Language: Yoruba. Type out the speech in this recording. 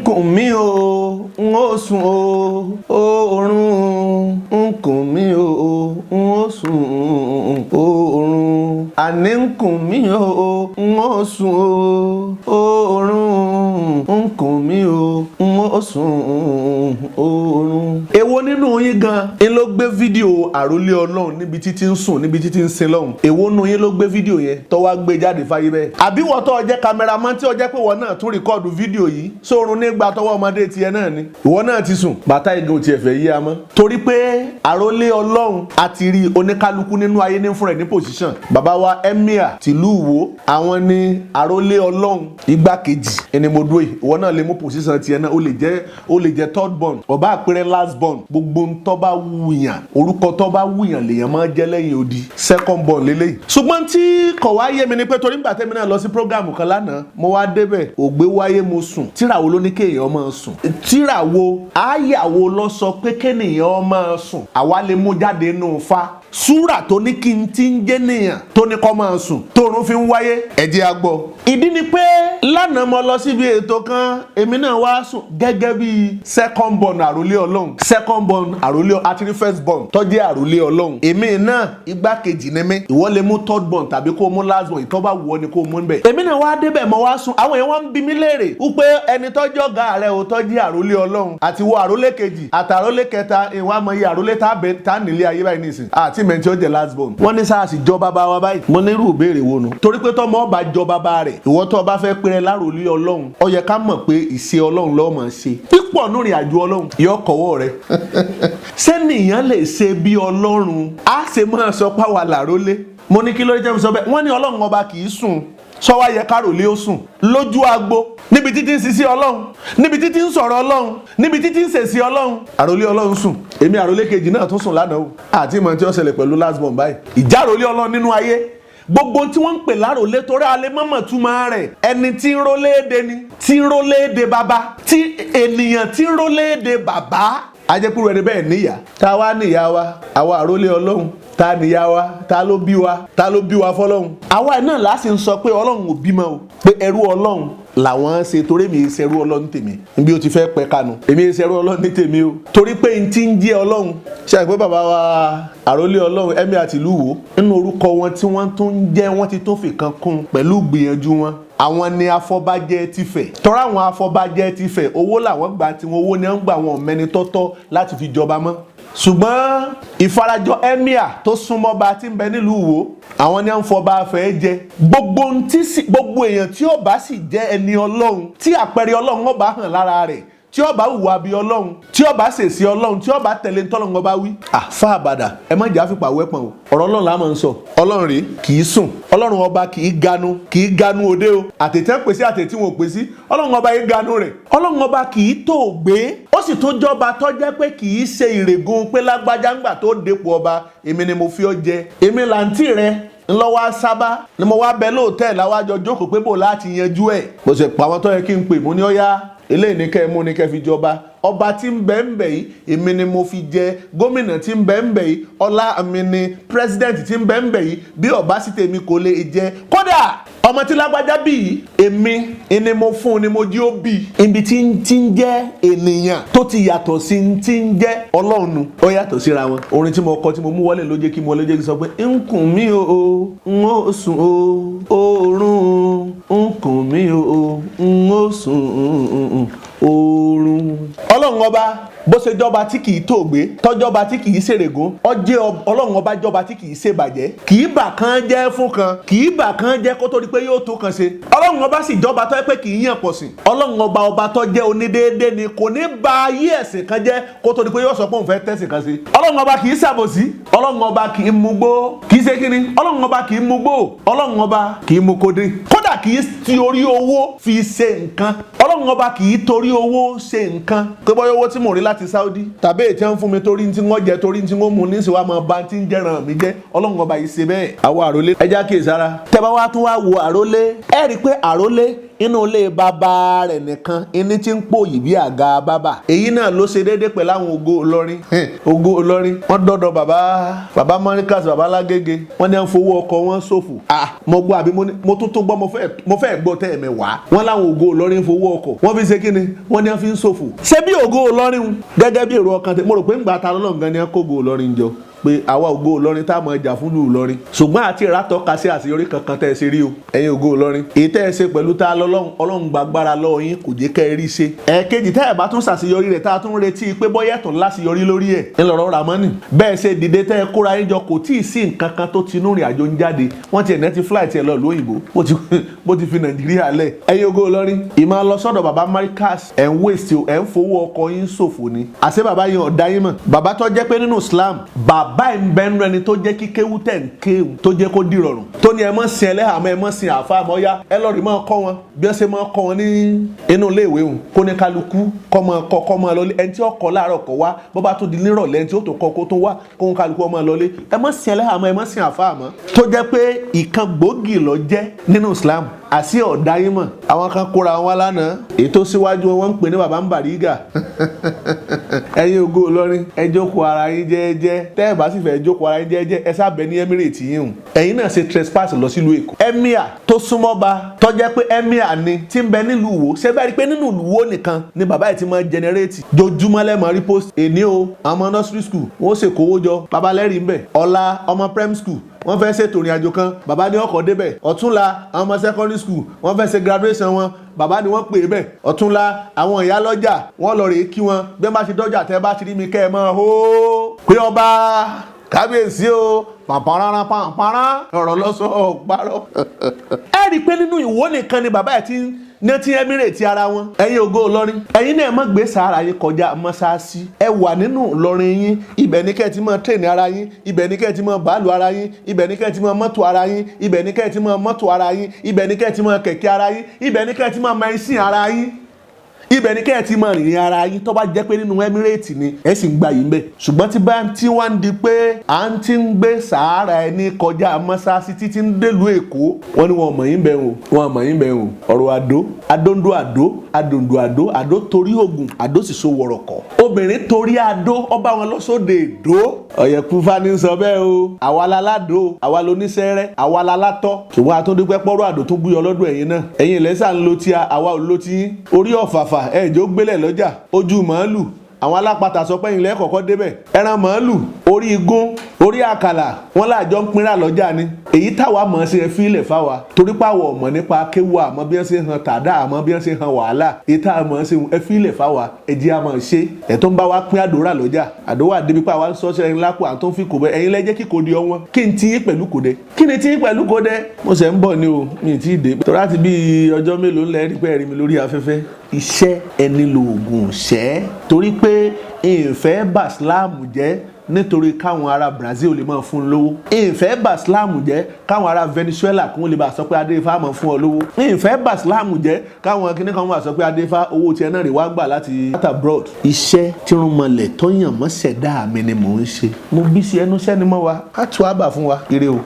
Ń kùn mí o, n ó sùn o, oorun ń kùn mí o, n ó sùn oorun. Àní ń kùn mí o, n ó sùn o, oorun ń kùn mí o, n ó sùn oorun. Èwo nínú yín gan ń ló gbé fídíò àròlé Ọlọ́run níbi títí ń sùn, níbi títí ń sin lọ́hùn? Èwo nínú yín ló gbé fídíò yẹn tó wá gbé jáde fáyé bẹ́ẹ̀? Àbí wọ́n tó jẹ́ cameraman, tí ó jẹ́ pé wọ́n náà tún record fídíò yìí sórun nígbà tọwọ́ ọmọdé tiẹ̀ náà ni ìwọ náà ti sùn? Bàtà igi ò tiẹ̀ fẹ́ yí a mọ́, torí pé àròlé Ọlọ́run àti rí oníkálukú nínú ayé ní fúnra ẹ̀ ní position. Bàbá wa emir tìlú Ìwó, àwọn ní àròlé Ọlọ́run igbákejì ẹni mo dúró yìí. Ìwọ náà lè mú position tiẹ̀ náà, ó lè jẹ́ third born, ọba àpẹẹrẹ last born. Gbogbo ntọ́ bá wùyàn, orúkọ tọ́ bá wùyàn lèèyàn máa jẹ́ lẹ́yìn odi. Second born lélẹ́yìí. Ṣùgbọ́n tí kò wá yé mi ni pé, torí nígbà tẹ́mi náà lọ sí program kan lánàá, mo wá débẹ̀, ògbé wáyé, mo sùn. Tíra wo ló ní kéèyàn máa sùn? Tíra wo, àyà wo ló sọ pé kéèyàn máa sùn? Àwa lè mú jáde nù fa súrà tó ní kí n ti ń jẹ́ nìyàn tó ní kó máa sùn tóorun fi ń wáyé. Ẹ̀jẹ̀ á gbọ́. Ìdí ni pé lánàá mo lọ síbi ètò kan, èmi náà wá sùn gẹ́gẹ́ bí second born àròlé Ọlọ́run. Second born àròlé, àti ní first born tó jẹ́ àròlé Ọlọ́run, èmi náà igbákejì ni mí. Ìwọ lè mú third born tàbí kó mú last born, ìtọ́ bá wù ọ́ ni kó mú níbẹ̀. Èmi náà wá débẹ̀, mo wá sùn. Àwọn èèyàn wá ń bi mí léèrè wípé ẹni tọ́jọ́ ọ̀gá rẹ̀ ò tọ́jú àròlé Ọlọ́run, àti wo àròlé kejì àtàròlé kẹta, ìwọ̀n àmọ́ iye àròlé tá nílé ayé báyìí nìsín, àti mẹ́ntì ó jẹ́ last born. Wọ́n ní sáà sì jọ bàbá wa báyìí. Mo nírú ìbéèrè wo nu? Torí pé tọmọ ọba jọ bàbá rẹ̀, ìwọ tó bá fẹ́ péré láròlé Ọlọ́run, ó yẹ ká mọ̀ pé ìṣe Ọlọ́run ló máa ṣe pípọ̀ nínú àjò Ọlọ́run yọ kọ́wọ́ rẹ̀. Sẹ́nìyàn lè ṣe bí Ọlọ́run á ṣe máa sọ páwa làrólé? Mo ní kí ló dé jẹ́ mi sọ bẹ́ẹ̀? Wọ́n ní Ọlọ́run ọba kì í sùn, sọ wá yẹ káròlé ó sùn lójú agbo, níbi títí ń sisi Ọlọ́run, níbi títí ń sọ̀rọ̀ Ọlọ́run, níbi títí ń sèsì Ọlọ́run. Àròlé Ọlọ́run sùn, èmi àròlé kejì náà tún sùn lánàá o. Àti ìmọ̀ tí ó ṣẹlẹ̀ pẹ̀lú last born báyìí, ìjà àròlé Ọlọ́run nínú ayé, gbogbo tí wọ́n ń pè láròlé, torí alẹ́ mọ́mọ́ túmọ̀ rẹ̀, ẹni tí ń rólédè ni, tí ń rólédè bàbá, tí ènìyàn tí ń rólédè bàbá, ajẹ́kúrò ẹni bẹ́ẹ̀ níyà. Tá a wá níyà wa, àwa àròlé Ọlọ́run, ta níyà wa? Ta ló bí wa? Ta ló bí wa fọlọ́run? Àwa náà láti ń sọ pé Ọlọ́run ò bímọ o, pé ẹrú Ọlọ́run làwọn ṣe, torí èmi ṣẹrú Ọlọ́run tèmi. Níbi ó ti fẹ́ pẹ́ kanu, èmi ṣẹrú Ọlọ́run ní tèmi o, torí pé n ti ń jẹ́ Ọlọ́run. Ṣe àìpé bàbá wa àròlé Ọlọ́run ẹ̀mí àti ìlú wo nínú orúkọ wọn tí wọ́n tún ń jẹ́, wọ́n ti tó fi kan kún pẹ̀lú gbìyànjú wọn. Àwọn ni afọbajẹ ti fẹ̀, tọ́ra àwọn afọbajẹ ti fẹ̀, owó làwọn gbà tí wọn, owó ni wọ́n gbà, wọn mẹ́ni tọ́tọ́ láti fi jọba mọ́. Ṣùgbọ́n ìfarajọ emir tó súnmọ́ba tí ń bẹ nílùú Ìwó, àwọn ni à ń fọba fẹ́ jẹ. Gbogbo èèyàn tí ó bá sì jẹ́ ẹni Ọlọ́run, tí àpẹẹrẹ Ọlọ́run ó bá hàn lára rẹ̀, tí ó bá hùwà bí Ọlọ́run, tí ó bá ṣèṣì Ọlọ́run, tí ó bá tẹ̀lé ntọ́lọ́run ọba wí. Àfa àbàdà, ẹ má jẹ́ àfipá wẹ́pọ̀n o. Ọ̀rọ̀ Ọlọ́run la máa ń sọ. Ọlọ́run rèé kì í sùn. Ọlọ́run ọba kì í ganu, kì í ganu òde o. Àtẹ̀tẹ̀ ń pèsè, àtẹ̀tí wọn ò pèsè, Ọlọ́run ọba yìí ganu rẹ̀. Ọlọ́run ọba kì í tó gbé, ó sì tó jọba tó jẹ́ pé kì í ṣe ìrègùn pé lágbájá ńgbà tó dépò ọba, èmi ni mo fi ọ́ jẹ, èmi làǹtí rẹ ńlọ́wọ́ sábà ni mo wá bẹ lóòótẹ́ làwájọ jókòó pé bò láti yanjú ẹ̀. Mo sì pa àwọn tó yẹ kí n pè, mo ní ọ́yá, eléyìí ní kẹ́ ẹ mú ní kẹ́ fi jọba. Ọba tí ń bẹ ń bẹ yìí, èmi ni mo fi jẹ. Gómìnà tí ń bẹ ń bẹ yìí, ọlá mi ni. President tí ń bẹ ń bẹ yìí, bí ọba sì tèmi kò lè jẹ. Kódà ọmọ tí lágbájá bí, èmi ni mo fún ni mo jí ó bí. Ibi tí ń ti ń jẹ́ ènìyàn tó ti yàtọ̀ sí ti ń jẹ́ Ọlọ́run nu, ó yàtọ̀ síra wọn. Orin tí mo kọ, tí mo mú wọlé, ló jẹ́ kí mo lè jẹ́ kí n sọ pé ń kùn mí o, n ó sùn o, oorun ń kùn mí o, n ó sùn oorun. Ọlọ́run ọba bó ṣe jọba tí kìí tòògbé, tọ́jọba tí kìí ṣèrègùn, ọjẹ́ Ọlọ́run ọba jọba tí kìí ṣèbàjẹ́, kìí bà kan jẹ́ fún kan, kìí bà kan jẹ́ kó tó di pé yóò tó kan ṣe. Ọlọ́run ọba sì jọba tó yẹ pé kìí yàn pọ̀ sí. Ọlọ́run ọba, ọba tó jẹ́ onídéédé ni, kò ní ba ayé ẹ̀sìn kan jẹ́ kó tó di pé yóò sọ pé òun fẹ́ tẹ̀sìn kan ṣe. Ọlọ́run ọba kìí ṣàbòsí. Ọlọ́run ọba kìí mugbó, kìí ṣe kíni. Ọlọ́run ọba kìí mugbó. Ọlọ́run ọba kìí mu kódé, kódà kìí ti orí owó fi ṣe nǹkan. Ọlọ́run ọba kìí torí owó ṣe nǹkan, pé bọ́yá owó tí mò ń rí láti Saudi tàbí èyí tí wọ́n fún mi, torí tí wọ́n jẹ, torí tí wọ́n mú ní sèwá máa ba tí ń jẹ́ràn mi jẹ́. Ọlọ́run ọba yìí ṣe bẹ́ẹ̀. Àwọn àrólé, ẹja kìí sára. Tẹ́ bá wá tún wá wo àrólé, ẹ rí i pé àrólé Inú ilé bàbá rẹ̀ nìkan ẹni tí ń pòyì bí àga bàbà. Èyí náà ló ṣe déédéé pẹ̀lú àwọn Ògo Ìlọrin. Ògo Ìlọrin, wọ́n dọ́dọ̀ bàbá, bàbá Mọ́ríkàsì, bàbá Lágége, wọ́n ní à ń fowó ọkọ̀ wọn ṣòfò. Ah, mo gbọ́ àbí mo tún tún gbọ́, mo fẹ́ gbọ́ tẹ́ ẹ̀mẹ̀ wá. Wọ́n láwọn Ògo Ìlọrin fowó ọkọ̀ wọ́n fi ṣe kí ni? Wọ́n ní à fi ń ṣòfò. Ṣé bí Ògo Ìlọrin gẹ́gẹ́ bí èrò ọkàn tẹ, mo rò pé ńgbà ta lọ́lọ́ gan ni ẹ kó Ògo Ìlọrin jọ pé àwa Ògo Ìlọrin tá a máa jà fún ìlú Ìlọrin, ṣùgbọ́n àti ìrátọ́ka sí àṣeyọrí kankan tẹ́ ẹ ṣe rí o. Ẹ̀yin Ògo Ìlọrin, èyí tẹ́ ẹ ṣe pẹ̀lú ta lọ́lọ́run, Ọlọ́run gbàgbára lọ́wọ́ yín, kò jẹ́ kẹ́ ẹ rí ṣe. Ẹ̀ẹ̀kejì tẹ́ ẹ bá tún ṣàṣeyọrí rẹ̀, tá a tún retí pé bọ́yẹ̀ tún láṣeyọrí lórí ẹ̀, ńlọrọ̀ Ramani bẹ́ẹ̀ ṣe dìde tẹ́ ẹ kóra yín jọ, kò tí ì sí nǹkan kan tó tinú rìn àjò ń jáde. Wọ́n ti ẹ̀ nẹ́tí flight ẹ̀ lọ lóyìnbó, bó ti fi Nàìjíríà lẹ̀. Ẹ̀yin Ògo Ìlọrin, ìmọ̀ lọ sọ́dọ̀ bàbá Marikas, ẹ̀ ń waste o, ẹ̀ ń fowó ọkọ̀ yín ṣòfò ni. Àṣé bàbá yín ọ̀dá yín mọ̀? Bàbá tó jẹ́ pé nínú Islam, bàbá ẹ̀ ń bẹ́nu ẹni tó jẹ́ kí kéwú tẹ̀ ń kéwú tó jẹ́ kó dìrọ̀rùn, tó ní ẹ mọ́ sin ẹlẹ́hàá mọ́, ẹ mọ́ sin àáfàá mọ́, yá ẹ lọ́ọ́ rí mọ́ kọ́ wọn bí wọ́n ṣe mọ́ kọ́ wọn ní inú iléèwé wọn, kó ní kálukú kọ́ mọ́ kọ́ kọ́ mọ́ lọlé. Ẹni tí ó kọ́ láàárọ̀ kọ́ wá, bó bá tó di nírọ̀lẹ́, ẹni tí ó tó kọ́ kó tó wá, kó ń kálukú ọmọ lọlé. Ẹ mọ́ sin ẹlẹ́hàá mọ́, ẹ mọ́ sin àáfàá mọ́, tó jẹ́ pé ìkan gbòógì ló jẹ́ nínú Islam. Àṣì ọ̀dá yín mọ̀? Àwọn kan kóra wọn lánàá, èyí tó síwájú wọn ń pè ní baba ń Bàrígà. Ẹ̀yin Ògo Ìlọrin, ẹ jókòó ara yín jẹ́ẹ́jẹ́. Tẹ́ ẹ bá sì fẹ́ jókòó ara yín jẹ́ẹ́jẹ́, ẹ sábẹ́ ní Emirate yín hùn. Ẹ̀yin náà ṣe trespass lọ sílùú Èkó. Emir tó súnmọ́ ba, tó jẹ́ pé emir ni tí ń bẹ nílùú Ìwó, ṣé bẹ́ẹ̀ rí pé nínú ìlú Ìwó nìkan ni bàbá yìí ti máa generate jojúmọ́ lẹ́mọ̀ rí post. Èní o, àwọn ọmọ nursery school wọ́n ṣèkówó jọ, bàbá lẹ́rìí ń bẹ̀. Ọ̀la, ọmọ primary school wọ́n fẹ́ ṣètò ìrìn àjò kan, bàbá ní ọkọ̀ débẹ̀. Ọ̀túnla, àwọn ọmọ secondary school wọ́n fẹ́ ṣe graduation wọn, bàbá ni wọ́n pè é bẹ̀. Ọ̀túnla, àwọn ìyá lọ́jà wọ́n lọ rèé kí wọn. Bí wọ́n bá ti dọ́jà, tẹ́ bá ti rí mi, kẹ́ ẹ mọ́ hó pé ọba kábíyèsí o, pàpàràrà pàpàrà ọ̀rọ̀ lọ́sọ̀ ọ̀parọ́. Ẹ rí i pé nínú Ìwó nìkan ni bàbá ẹ̀ ti ń ní tí Emirate ara wọn. Ẹ̀yin Ògo Ìlọrin, ẹ̀yin náà má gbé sàárà yín kọjá mọ́sáàsì. Ẹ wà nínú Ìlọrin yín, ibẹ̀ ní kẹ́ ẹ ti máa train ara yín, ibẹ̀ ní kẹ́ ẹ ti máa bàálù ara yín, ibẹ̀ ní kẹ́ ẹ ti máa mọ́tò ara yín, ibẹ̀ ní kẹ́ ẹ ti máa mọ́tò ara yín, ibẹ̀ ní kẹ́ ẹ ti máa kẹ̀kẹ́ ara yín, ibẹ̀ ní kẹ́ ẹ ti máa mẹ́sìn ara yín, ibẹ̀ ní kẹ́ ẹ ti máa rìnrìn ara yín. Tó bá jẹ́ pé nínú Emirate ni ẹ sì ń gba yìí ń bẹ̀, ṣùgbọ́n tí bá tí wọ́n ń di pé à ń ti ń gbé sàárà ẹni kọjá mọ́sáàsì títí ń délùú Èkó, wọ́n ní wọn mọ̀ yín bẹ́ẹ̀ o, wọn mọ̀ yín bẹ́ẹ̀ o. Ọ̀rọ̀ àdó adóńdó, àdó adòǹdó, àdó àdó torí ògùn, àdó sì so wọ̀rọ̀kọ̀. Obìnrin torí àdó ọba wọn lọ́sọ̀dẹ̀ èdò. Ọ̀yẹ̀kú fani sọ bẹ́ẹ̀ o. Àwa láládò, àwa loníṣẹ́rẹ́, àwa lálátọ́, ṣùgbọ́n àtúndúpẹ́ pọ́rọ́ àdó tó búyọ lọ́dọ̀ ẹ̀yin náà. Ẹ̀yin ìlẹ́sà ń lo tí àwa ò lo tí yín. Orí ọ̀fàfà ẹ̀jẹ̀ ó gbélẹ̀ lọ́jà, ojú màálù, àwọn alápatà sọ pé ilẹ̀ kọ̀ọ̀kọ́ débẹ̀, ẹran màálù, orí igún, orí àkàlà, wọn láàjọ ń pinra lọ́jà ni. Èyí táwa mọ̀ ọ́n ṣe, fílẹ̀ fáwa, torí pàwọ̀ ọ̀mọ̀ nípa kéwù, àmọ́ bí wọ́n ṣe hàn tàdá, àmọ́ bí wọ́n ṣe hàn wàhálà. Èyí táwa mọ̀ ọ́n ṣe, ẹ fílẹ̀ fáwa, ẹ jẹ́ àmọ́ ṣe. Ẹ̀ tó ń bá wa pín àdúrà lọ́jà, àdúrà débi pé àwa ń sọ́ṣẹ́ ẹ̀yin lápò à tó ń fi kò bẹ́. Ẹ̀yin lẹ́jẹ́ kí kò di ọwọ́n. Kí n ti yín pẹ̀lú kò dé? Kí ni ti yín pẹ̀lú kò dé? Mo ṣe ń bọ̀ ni o, mi ì tí ì dé. Torí láti bí ọjọ́ mélòó ńlẹ̀ rí pé ẹ̀rí mi lórí afẹ́fẹ́. Iṣẹ́ ẹni lòògùn ṣẹ́, torí pé ìfẹ́ bà Islam jẹ́ nítorí káwọn ará Brazil lè máa fún un lówó, ìfẹ́ bà Islam jẹ́ káwọn ará Venezuela kún lè bá sọ pé Adéfá máa fún ọ lówó, ìfẹ́ bà Islam jẹ́ káwọn kíní kan máa sọ pé Adéfá owó tiẹ̀ náà rè wá gbà láti abroad. Iṣẹ́ tí wọ́n mọlẹ̀ tó yàn mọ́ ṣẹ̀dá mi ni mò ń ṣe. Mo bí sí ẹnu iṣẹ́ ni mọ́ wa á tu àbà fún wa. Ire o.